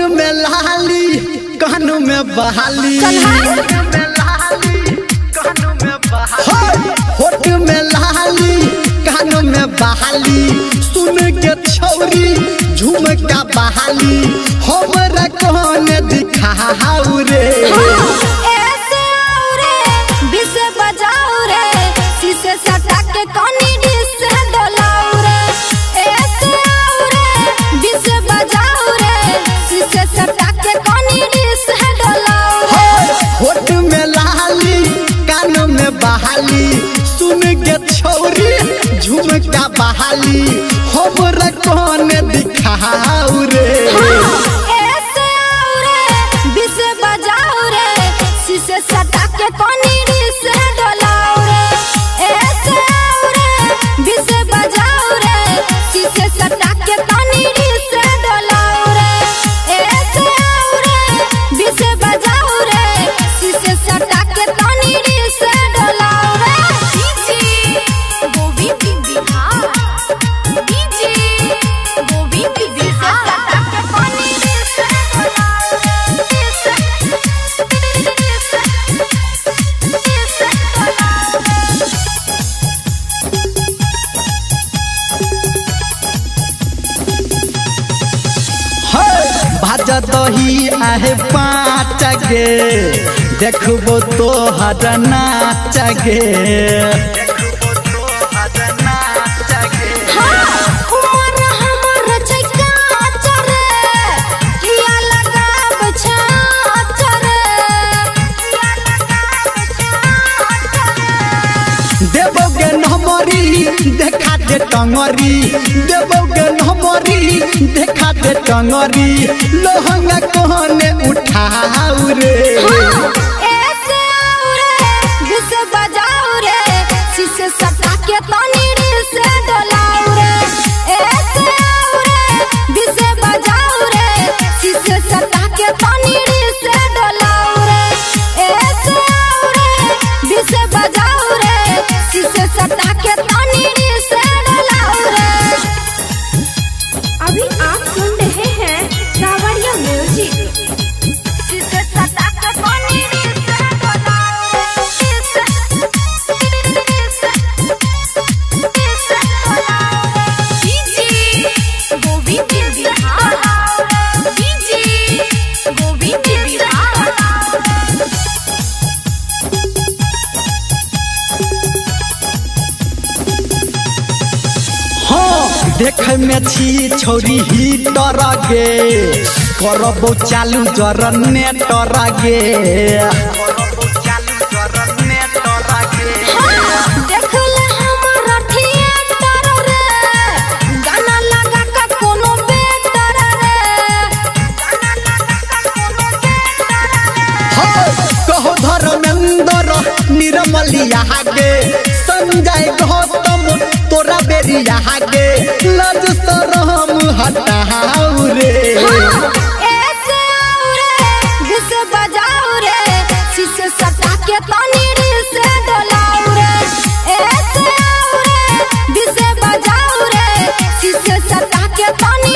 में लाली कान में बहाली, होठ में लाली कान में बहाली, सुन के छौरी झुमका बहाली, हमरा कौन दिखाऊ रे। ऐसे औरे बीस बजाऊ रे, शीशे सटा के कोनी डिस डोलाऊ रे। ऐसे औरे बीस बजाऊ रे, शीशे सटा के कोनी डिस डोलाऊ रे। होठ में लाली कान में बहाली, सुन के छौरी झुमका बहाली, हमरा कौन दिखाऊ रे। ऐसे औरे बीस बजाऊ रे, शीशे सटा के कोनी डिस डोलाऊ रे। ऐसे औरे बीस बजाऊ रे, शीशे सटा के कोनी डिस डोलाऊ रे। ऐसे औरे बीस बजाऊ रे, शीशे सटा के कोनी डिस डोलाऊ रे। DJ Gobind Bihar, DJ Gobind Bihar. सटा के कोनी डिस डोलाऊ रे, डिस डिस डिस डोलाऊ रे। भाज दही आहे पाँच गे, देखबो तोहर नाच गे। उमर हमर छै काच रे, किया लगाब छाच रे, किया लगाब छाच रे। देबोगे नमरी देखा दे टंगरी, देबोगे नमरी देखा दे टंगरी, लोहंगा कोने उठाऊ रे। ऐसे औरे बीस बजाऊ रे, शीशे सटा के तनी डिस डोलाऊ रे। ऐसे औरे बीस बजाऊ रे, शीशे सटा के तनी डिस डोलाऊ रे। ऐसे औरे बीस बजाऊ रे, शीशे सटा के तनी डिस डोलाऊ रे। अभी आप सुन रहे हैं सावरिया म्यूजिक। शीशे सटा के तनी डिस डोलाऊ रे, डिस डिस डिस डोलाऊ रे। DJ Gobind Bihar, DJ Gobind Bihar. हाँ देखे में छी छौरी ही गे, करबो चालू जरने गे। देखल हमर थिएटर रे, गाना लगा के कोनो बेटर रे, गाना लगा के कोनो बेटर रे। कहो धर्मेंद्र निर्मलिया गे, संजय गौतम तोरा बेरिया गे, लज शरम हटाऊ रे। ऐसे औरे बीस बजाऊ रे, शीशे सटा के तनी डिस डोलाऊ रे। ऐसे औरे बीस बजाऊ रे, शीशे सटा के तनी